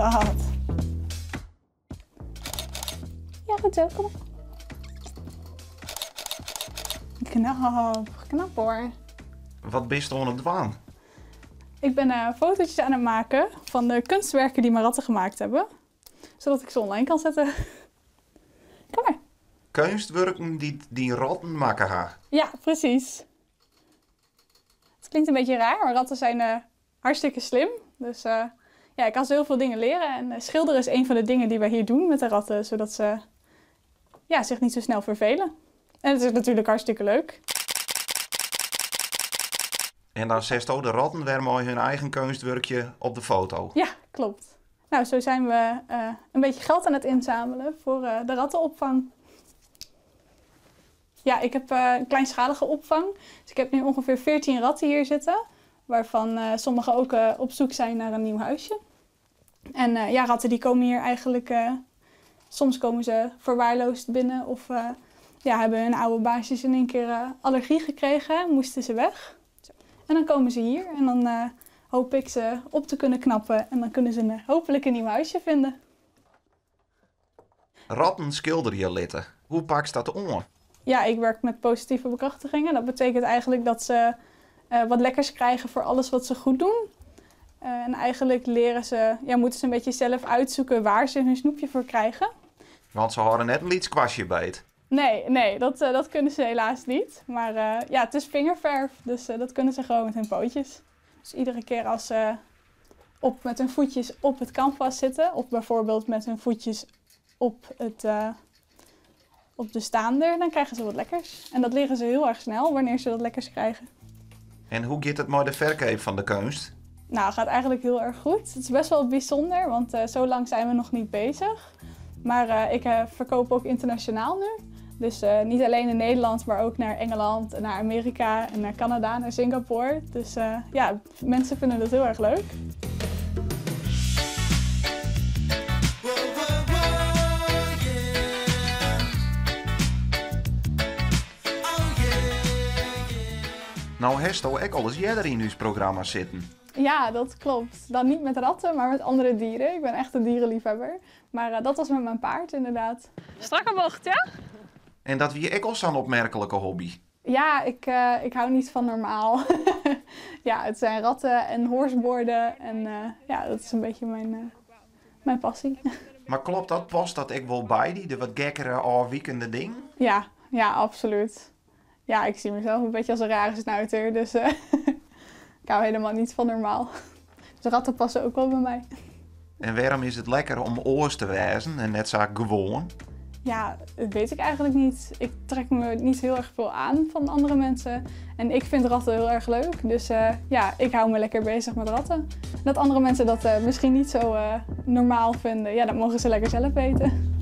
Dat. Ja, goed zo. Kom op. Knap, knap hoor. Wat bist oan it dwaan? Ik ben fotootjes aan het maken van de kunstwerken die mijn ratten gemaakt hebben. Zodat ik ze online kan zetten. Kom maar. Keunstwurken dy't dyn ratten makke ha? Ja, precies. Het klinkt een beetje raar, maar ratten zijn hartstikke slim. Dus ja, ik kan ze heel veel dingen leren. En schilderen is een van de dingen die wij hier doen met de ratten. Zodat ze, ja, zich niet zo snel vervelen. En het is natuurlijk hartstikke leuk. En dan setsto de ratten wer mei hun eigen keunstwurkje op de foto. Ja, klopt. Nou, zo zijn we een beetje geld aan het inzamelen voor de rattenopvang. Ja, ik heb een kleinschalige opvang. Dus ik heb nu ongeveer 14 ratten hier zitten. Waarvan sommige ook op zoek zijn naar een nieuw huisje. En ja, ratten die komen hier eigenlijk... Soms komen ze verwaarloosd binnen of ja, hebben hun oude baasjes in één keer allergie gekregen. Moesten ze weg. En dan komen ze hier en dan hoop ik ze op te kunnen knappen. En dan kunnen ze hopelijk een nieuw huisje vinden. Ratten skilderje litte. Hoe pakst dat oan? Ja, ik werk met positieve bekrachtigingen. Dat betekent eigenlijk dat ze wat lekkers krijgen voor alles wat ze goed doen. En eigenlijk leren ze, ja, moeten ze een beetje zelf uitzoeken waar ze hun snoepje voor krijgen. Want ze hadden net een lyts kwastje beet. Nee, nee, dat kunnen ze helaas niet. Maar ja, het is vingerverf, dus dat kunnen ze gewoon met hun pootjes. Dus iedere keer als ze met hun voetjes op het canvas zitten, of bijvoorbeeld met hun voetjes op de staander, dan krijgen ze wat lekkers. En dat leren ze heel erg snel wanneer ze dat lekkers krijgen. En hoe gaat het met de verkoop van de kunst? Nou, het gaat eigenlijk heel erg goed. Het is best wel bijzonder, want zo lang zijn we nog niet bezig. Maar ik verkoop ook internationaal nu. Dus niet alleen in Nederland, maar ook naar Engeland, en naar Amerika en naar Canada, naar Singapore. Dus ja, mensen vinden het heel erg leuk. Nou, hesto ek al eens earder yn ús programma sitten. Ja, dat klopt. Dan niet met ratten, maar met andere dieren. Ik ben echt een dierenliefhebber. Maar dat was met mijn paard inderdaad. Strakke bocht, ja? En dat wie ek al zo'n opmerkelijke hobby? Ja, ik hou niet van normaal. Ja, het zijn ratten en horseboarden. En ja, dat is een beetje mijn passie. Maar klopt dat? Past dat ek wol by dy, de wat gekkere, ôfwikende ding? Ja, ja, absoluut. Ja, ik zie mezelf een beetje als een rare snuiter, dus ik hou helemaal niet van normaal. Dus ratten passen ook wel bij mij. En waarom is het lekker om oars te wezen en net zo gewoon? Ja, dat weet ik eigenlijk niet. Ik trek me niet heel erg veel aan van andere mensen. En ik vind ratten heel erg leuk. Dus ja, ik hou me lekker bezig met ratten. Dat andere mensen dat misschien niet zo normaal vinden, ja, dat mogen ze lekker zelf weten.